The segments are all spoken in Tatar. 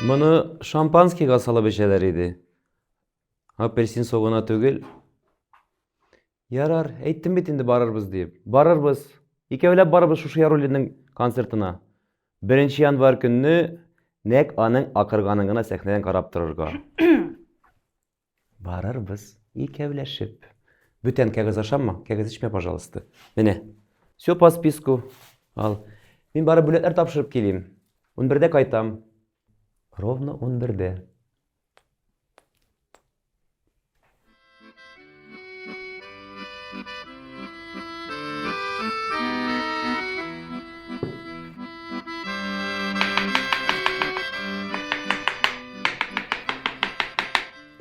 Моны шампанскийга салып эчәләр иде. Апельсин согына түгел. Ярар, әйттем бит инде барырбыз дип. Барырбыз. Икәүләп барырбыз шушы Яруллинның концертына. Беренче январь көнне нәкъ аның акырганын гына сәхнәдән карап торырга. Барырбыз икәүләшеп. Бүтән кәгазь ашамма, кәгазь эчмә, пожалуйста. Менә. Все по списку. Ал. Мин барып бүләкләр тапшырып килим. 11-дә кайтам. Ровно 11-дә.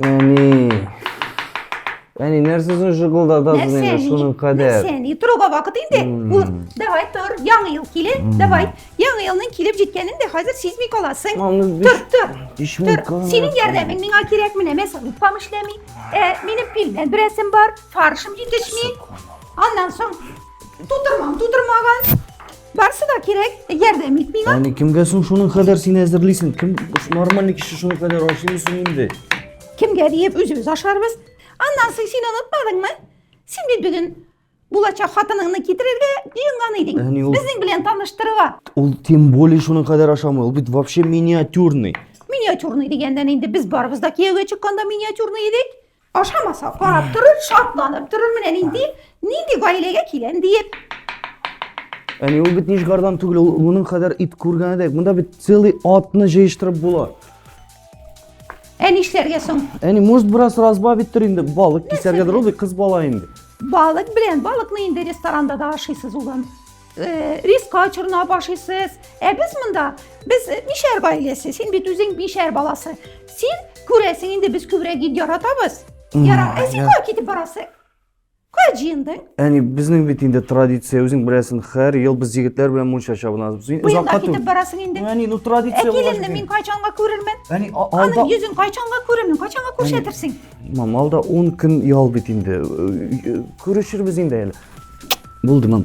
Әни. Әни, нәрсә соң шыкылдатасың инде шуның кадәр? Нәрсә, әни? Торырга вакыт инде. Ул, давай тор, яңа ел килә, давай. Яңа елның килеп җиткәнен дә хәзер сизми каласың. Тор, тор. Тор. Синең ярдәмең миңа кирәк, менә мясорубкам эшләми. Ә, минем пилмән берәсем бар, фаршым җитешми. Аннан соң тутырмам тутырмаган. Барсы да кирәк, ярдәм ит миңа. Әни, кемгә соң шуның кадәр син әзерлисең? Кем нормальный кеше шуның кадәр ашыймы соң инде? Кемгә диеп үзебез ашарбыз. Аннан соң син онытмадыңмы? Син бит бүген булачак хатыныңны китерергә җыенган идең. Әни, ул- Безнең белән таныштырырга. Ул тем более шуның кадәр ашамый, ул бит вообще миниатюрный. Миниатюрный дигәннән инде без барыбыз да кияүгә чыкканда миниатюрный идек. Ашамаса карап торыр, шатланып торыр, менә нинди, нинди гаиләгә киләм диеп. Әни, ул бит Нижгардан түгел, ул моның кадәр ит күргәне дә юк. Монда бит целый атны җыештырып була. Ә нишләргә соң? Әни, может, бераз разбавиттер инде, балык кисәргәдер, ул бит кыз бала инде. Балык белән, балыкны инде ресторанда да ашыйсыз улым. Э, риска чорнап ашыйсыз. Ә без монда, без э, мишәр гаиләсе, син бит үзең мишәр баласы. Син күрәсең инде без күбрәк ит яратабыз. Ярар, ә син кая китеп барасың? Кая җыендың? Әни, безнең бит инде традиция, үзең беләсең, һәр ел без егетләр белән мунча чабынабыз. Син Быел да озакка китеп түгел. барасың инде. Әни, ну традиция Ә булгач киленне икән. мин кайчанга күрермен? Әни, алда Аның йөзен кайчанга күрермен? Кайчанга күрсәтерсең? Мам, алда 10 көн ял бит инде. Күрешербез инде әле. Булды, мам.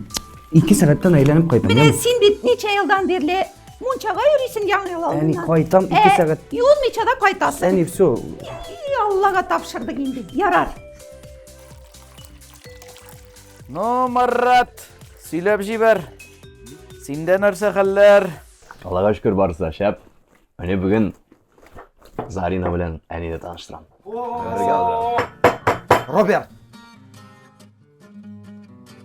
Ике сәгатьтән әйләнеп кайтам. Менә син бит ничә елдан бирле мунчага йөрисең яңа ел Әни, алдыннан. кайтам ике Ә, сәгать. Юынмыйча да кайтасың. Әни, все. И, Аллага тапшырдык инде. Ярар. Ну, Марат, сөйләп җибәр. Синдә нәрсә хәлләр? Аллага шөкер, барысы да шәп. Менә бүген Зарина белән әнине таныштырам. Бергә алдырам. Роберт!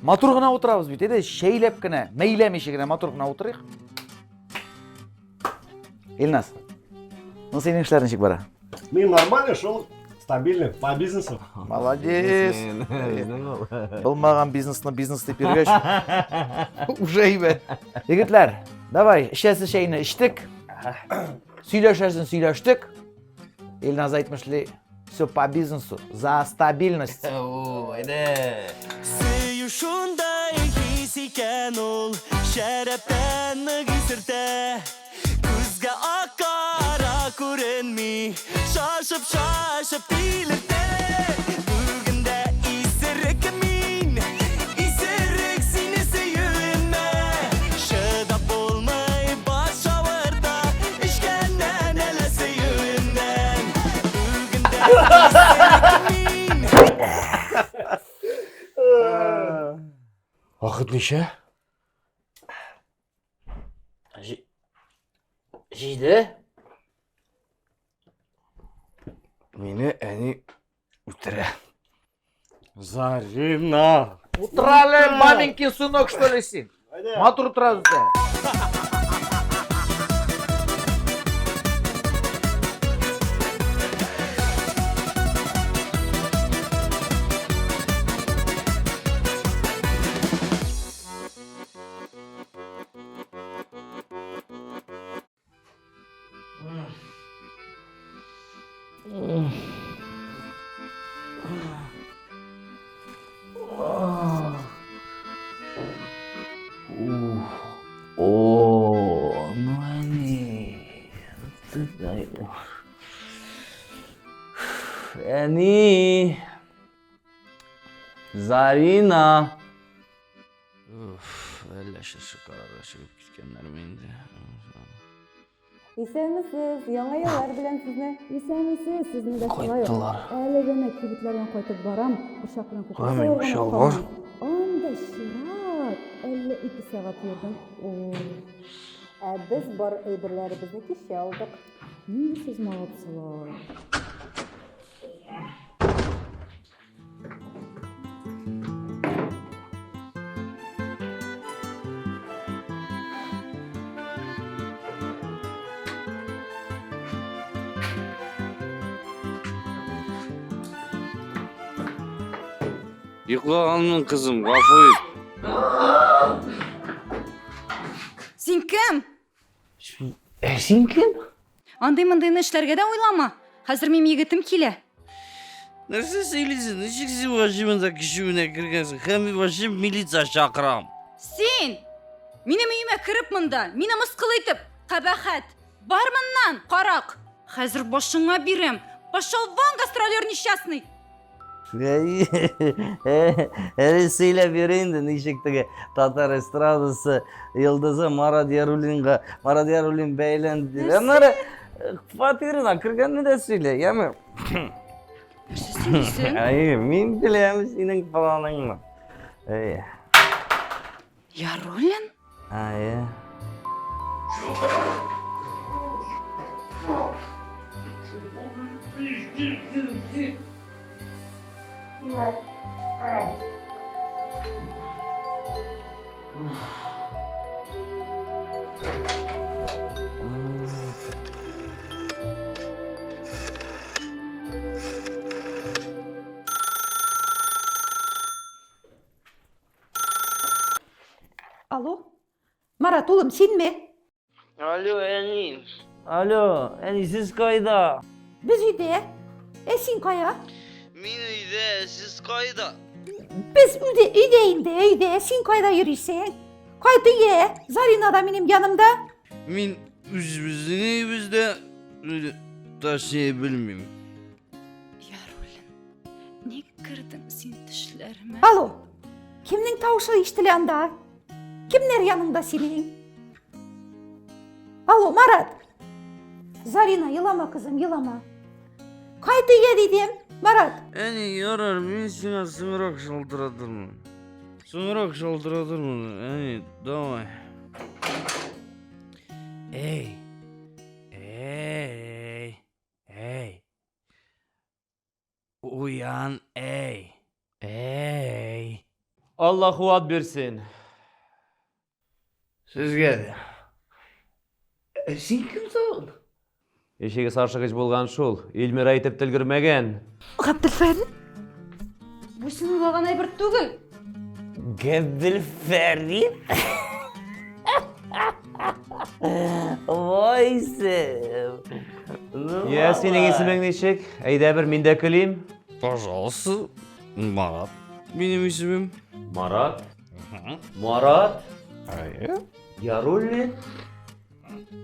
Матур гына утырабыз бит, әйдә, чәйләп кенә, мәйләмичә генә матур гына утырыйк. Илназ, ну синең эшләр ничек бара? Мин нормально шул, стабильный, по бизнесу. Молодец. Булмаган бизнесны бизнес дип йөргәч, уже әйбәт. Егетләр, давай, эчәсе чәйне эчтек. Сөйләшәсен сөйләштек. Илназ әйтмешли, все по бизнесу, за стабильность. О, әйдә. Сөю шундай хис икән ул, шәрәптән нык исертә. Күзгә ак кара күренми, шашып-шашып тилертә. Бүген дә исерек мин, исерек сине сөюемә. Чыдап булмый, баш авырта, эчкәннән әллә сөюемнән. Бүген дә исерек мин. Вакыт ничә? Җиде. Мине әни үтерә. Зарина! Утыра әле, маменькин сынок, что ли, син? Матур утыра үзе. О, ну әни. Ты дай. Әни. Зарина. Уф, әллә чыршы карарга чыгып киткәннәрме инде. Исәнмесез, яңа еллар белән сезне. Исәнмесез, сезне дә шулай ук. Кайттылар. Әле генә кибетләрдән кайтып барам, борчак белән күкәй Кая минем савырга чалбар? онытканмын. Анда чират, әллә 2 сәгать йөрдем. Ой. Ә без бар әйберләребезне кичә алдык. Нинди сез молодцылар. Йоклаганмын, кызым, гафу ит. Син кем? Ә син кем? Андый-мондыйны эшләргә дә уйлама. Хәзер минем егетем килә. Нәрсә сөйлисең? Ничек син вообще монда кеше өенә кергәнсең? Һәм мин вообще милиция чакырам. Син! Минем өемә кереп монда, мине мыскыл итеп, кабахәт! Бар моннан, карак! Хәзер башыңа бирәм! Пошел вон, гастролер несчастный! Әле сөйләп йөри инде, ничек теге татар эстрадасы йолдызы Марат Яруллинга, Марат Яруллин бәйләнде дип. Аннары фатирына кергәнне дә сөйлә, яме? Нәрсә сөйлисең? Әй, мин беләм синең планыңны. Әй. Яруллин? Әйе. Алло? Марат, улым, синме? Алло, әни. Алло, әни, сез кайда? Без өйдә. Ә син кая? Мин өйдә, сез кайда? Без өйдә, өйдә инде, өйдә. Син кайда йөрисең? Кайт өйгә. Зарина да минем янымда. Мин үзебезнең өебездә, точнее белмим. Яруллин, ник кердең син төшләремә? Алло, кемнең тавышы ишетелә анда? Кемнәр яныңда синең? Алло, Марат! Зарина, елама, кызым, елама. Кайт өйгә дидем, Марат. Әни, ярар, мин сиңа соңрак шалтыратырмын. Соңрак шалтыратырмын, әни, давай. Эй, эй, эй. Уян, эй. Эй. Алла куат бирсен. Сезгә дә. Ә син кем тагын? Ишеге саршыгыч булган шул. Илмира әйтеп төлгермәгән. Габделфәрит? Бу син уйлаган әйбер түгел. Габделфәрит? Вай сем. Ну, Я, синең исемең ничек? Әйдә бер мин дә көлим. Пожалуйста, Марат. Минем исемем. Марат? Марат? Әйе. Яруллин?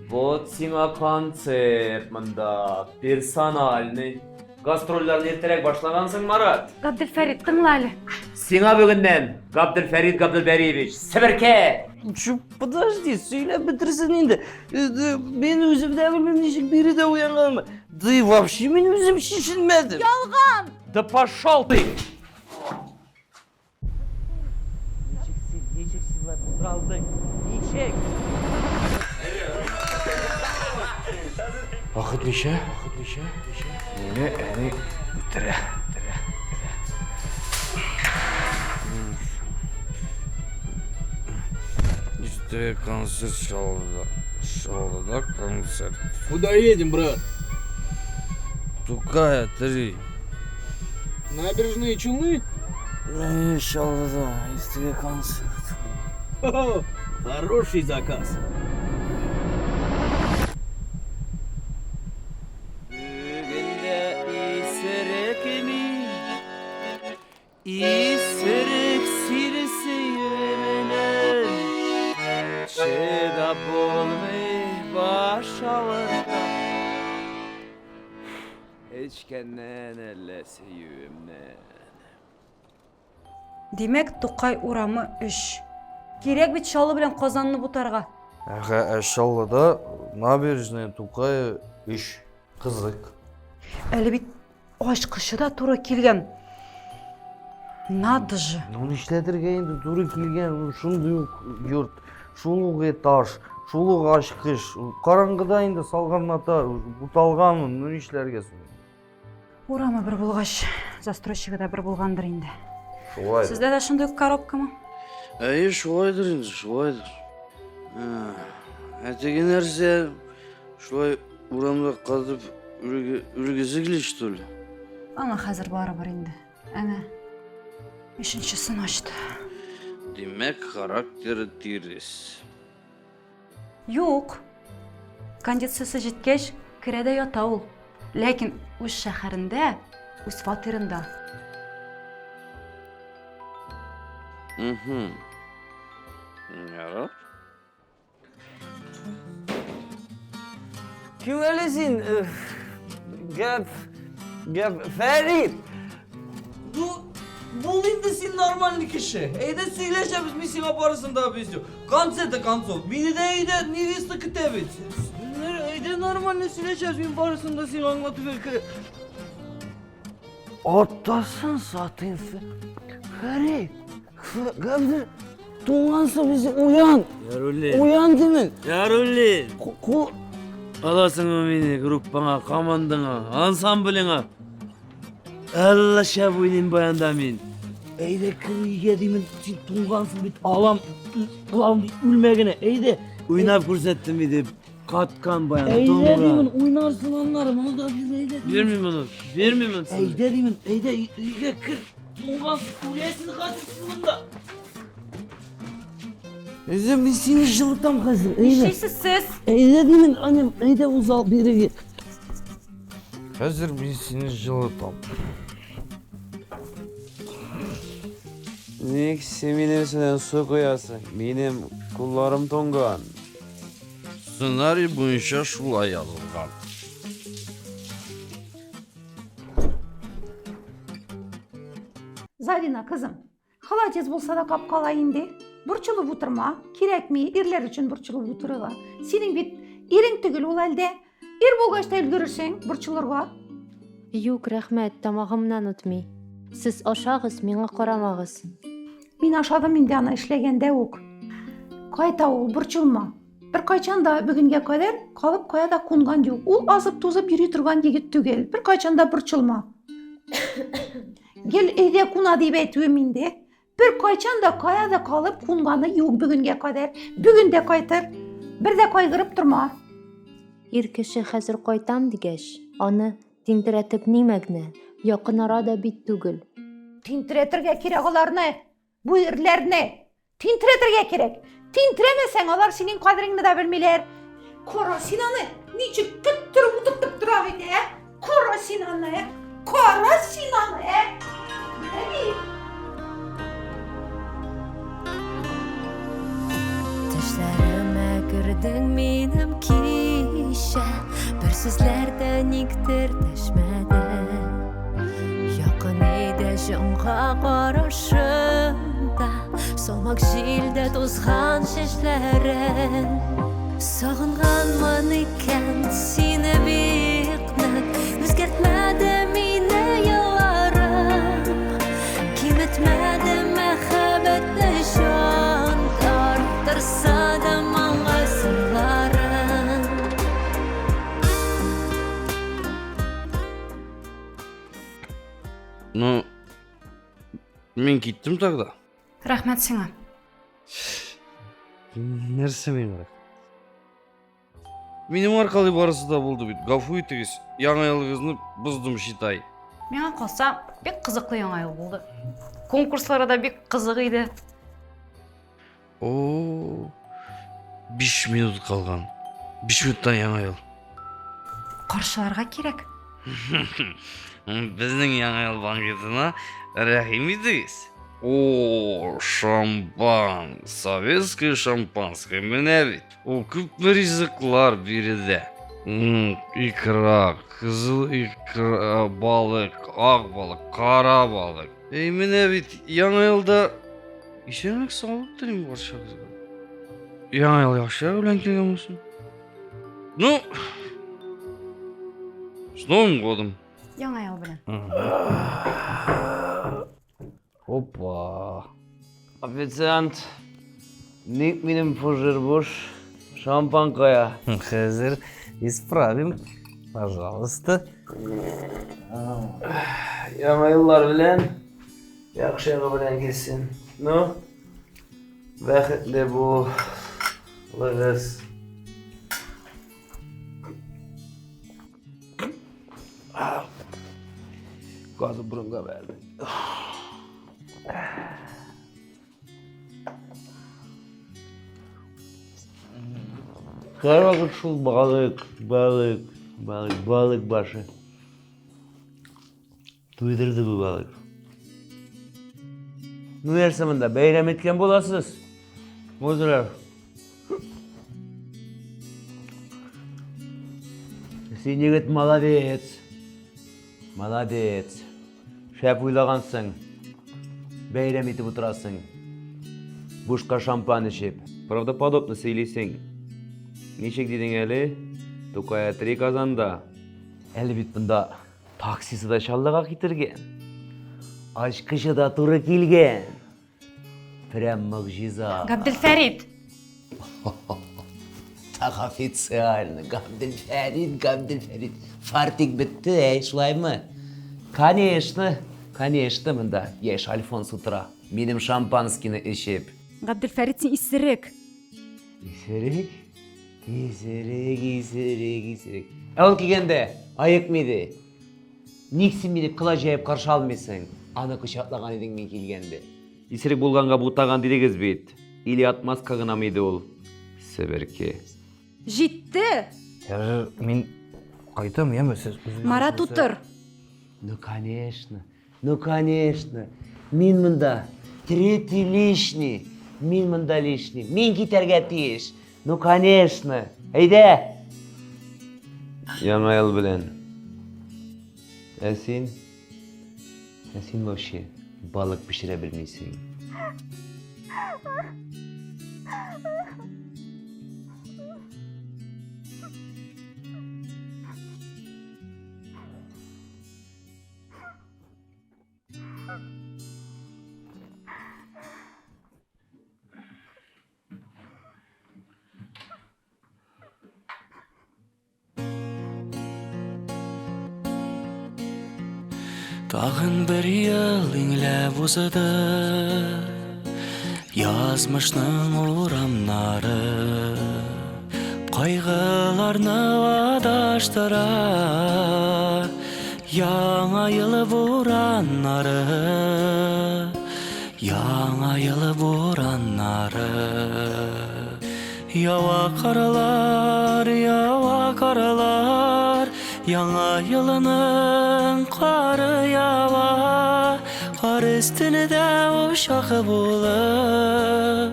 Вот сиңа концерт монда, персональный. Гастрольләрне иртәрәк башлагансың, Марат. Габделфәрит, тыңла әле. Сиңа бүгеннән Габделфәрит Габделбәриевич, себерке! Чү, подожди, сөйләп бетерсен инде. Мин үзем дә белмим, ничек биредә уянганымны. Да и вообще мин үзем чишенмәдем. Ялган! Да пошел ты! Ничек син, ничек син болай булдыра алдың? Ничек? Вакыт ничә? Вакыт ничә? Ничә? Мине әни үтерә. Үтерә. Иртәгә концерт Чаллыда. Чаллыда концерт. Куда едем, брат? Тукая 3. Набережные Челны? Әй, Чаллыда иртәгә концерт. Хо-хо, хороший заказ. Бүген дә исерек мин, исерек сине сөюемнән. Чыдап булмый баш авырта. Эчкәннән әллә сөюемнән. Димәк, Тукай урамы 3. Кирәк бит Чаллы белән Казанны бутарга. Әгә, ә Чаллыда Набережная Тукая 3. Кызык. Әле бит ачкычы да туры килгән. Надо же. Ну нишләтергә инде туры килгән, шундый ук йорт, шул ук этаж, шул ук ачкыч. Караңгыда инде салган ата, буталганмын, ну нишләргә соң? Урамы бер булгач, застройщигы да бер булгандыр инде. Шулай. Сездә дә шундый ук коробкамы? Әйе, шулайдыр инде, шулайдыр. Ә теге нәрсә шулай урамда катып үргезе килә, что ли? Аңа хәзер барыбер инде. Әнә, өченчесен ачты. Димәк, характеры тирес. Юк. Кондициясе җиткәч, керә дә ята ул. Ләкин үз шәһәрендә, үз фатирында. Угу. Ярар. Кем әле син? Гәп, гәп, Фәрит! Ну, бул инде син нормальный кеше. Әйдә сөйләшәбез, мин сиңа барысын да объясню. Конце до концов, мине дә өйдә невеста көтә бит. Әйдә нормально сөйләшәбез, мин барысын да сиңа аңлатып бирәм. Атасын сатыйм. Фәрит, Габдер, туңгансың бизе, уян. Яруллин. Уян димен. Яруллин. Кул Аласыңмы мине группаңа, командаңа, ансамблеңа? Әллә шәп уйныйм баянда мин. Әйдә кер өйгә димен, син туңгансың бит, алам, кылам үлмә генә, әйдә. Уйнап күрсәттем иде, каткан баян, Әйдә туңган. димен, уйнарсың аннары, монда без әйдә. Бирмим моны, бирмим моны. Әйдә димен, әйдә өйгә кер, туңгансың, үләсең хәзер син монда. Әйдә, мин сине җылытам хәзер, әйдә. Нишлисез сез? Әйдә димен, анем, әйдә узал бирегә. Хәзер мин сине җылытам. Ник син минем өстеннән су коясың? Минем кулларым тонган. Сценарий буенча шулай язылган. Зарина, кызым, Холодец булса да капкала инде. Борчылып утырма, кирәкми, ирләр өчен борчылып утырырга. Синең бит ирең түгел ул әлдә. Ир булгач та өлгерерсең борчылырга. Юк, рәхмәт, тамагымнан үтми. Сез ашагыз, миңа карамагыз. Мин ашадым инде аны эшләгәндә үк. Кайта ул, борчылма. Беркайчан да бүгенгә кадәр калып кая да кунган юк. Ул азып-тузып йөри торган егет түгел. Беркайчан да борчылма. Гел өйдә куна дип әйтүем инде. Бер кайчан да кая да калып кунганы юк бүгенгә кадәр. Бүген дә кайтыр. Бер дә кайгырып торма. Ир кеше хәзер кайтам дигәч, аны тинтерәтеп ни мәгънә? Якын ара да бит түгел. Тинтерәтергә кирәк аларны, бу ирләрне. Тинтерәтергә кирәк. Тинтерәмәсәң, алар синең кадереңне дә белмиләр. Кара син аны, ничек көттереп утыртып тора бит, ә? Кара син аны, ә? Кара син аны, ә? Менә бит. Төшләремә кердең минем кичә Бер сүзләр дә никтер дәшмәдең Якын иде җанга карашың да Салмак җилдә тузган чәчләрең Сагынганмын икән сине бик нык Үзгәртмәде мине елларым Киметмәде мәхәббәтне җан Арттырса да маңгай сырларын Ну, мин киттем тогда. Рәхмәт сиңа. Нәрсә миңа рәхмәт? Минем аркалый барысы да булды бит. Гафу итегез, яңа елыгызны боздым, считай. Миңа калса, бик кызыклы яңа ел булды. Конкурслары да бик кызык иде. О, 5 минут калган. 5 минуттан яңа ел. Каршыларга кирәк. Безнең яңа ел банкетына рәхим итегез. О, шампан, советское шампанское, менә бит. Ул күпме ризыклар биредә. Икра, кызыл икра, балык, ак балык, кара балык. Эй, менә бит яңа елда исәнлек саулык телим барчагызга. Яңа ел яхшы белән килгән булсын. Ну, с Новым годом. Яңа ел белән. Опа. Официант, ник минем фужер буш? Шампан кая? Хәзер исправим. Пожалуйста. Яңа еллар белән, яхшы ягы белән килсен. Ну, бәхетле булыгыз. Газы борынга бәрде. Һәрвакыт шул балык, балык, балык, балык башы. Туйдырды бу балык. Ну нәрсә монда, бәйрәм иткән буласыз. Музрар. Син егет молодец. Молодец. Шәп уйлагансың. Бәйрәм итеп утырасың. Бушка шампан эчеп. Правдоподобно сөйлисең. Ничек дидең әле? Тукая три Казанда. Әле бит монда таксисы да Чаллыга китергән. Ачкычы да туры килгән. Прям могҗиза. Габделфәрит! Так официально. Габделфәрит, Габделфәрит. Фартик бетте, әй, шулаймы? Конечно, конечно, монда яшь Альфонс утыра. Минем шампанскийны эчеп. Габделфәрит, син исерек. Исерек? Исерек, исерек, исерек. Ә ул килгәндә аек миде? Ник син мине колач җәеп каршы алмыйсың? Аны кочаклаган идең мин килгәндә. Исерек булганга бутаган дидегез бит. Или отмазка гынамы иде ул? Себерке. Җитте! Ярар, мин кайтам, яме, сез үзегез. Марат, утыр. Ну, конечно. Ну, конечно. Мин монда третий лишний. Мин монда лишний. Мин китәргә тиеш. Ну, конечно. Әйдә. Яңа ел белән. Ә син? Ә син вообще балык пешерә белмисең. Тагын бер ел иңләп узды Язмышның урамнары Кайгыларны адаштыра Яңа ел бураннары Яңа ел бураннары Ява карлар, ява карлар Яңа елның кары ява Кар өстендә учак булып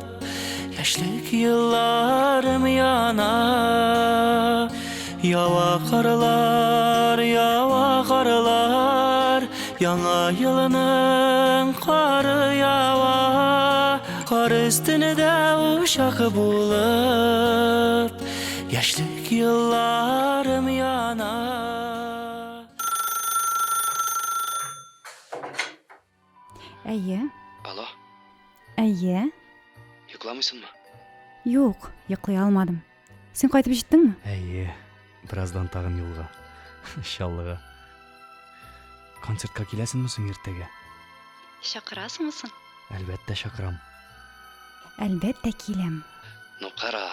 Яшьлек елларым яна Ява карлар, ява карлар Яңа елның кары ява Кар өстендә учак булып Яшьлек елларым яна Әйе. Алло. Әйе. Йокламыйсыңмы? Юк, йоклый алмадым. Син кайтып җиттеңме? Әйе. Бераздан тагын юлга. Чаллыга. Концертка киләсеңме соң иртәгә? Чакырасыңмы соң? Әлбәттә чакырам. Әлбәттә киләм. Ну кара,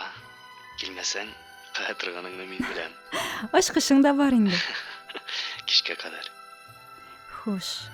килмәсәң, кая торганыңны мин беләм. Ачкычың да бар инде. Кичкә кадәр. Хуш.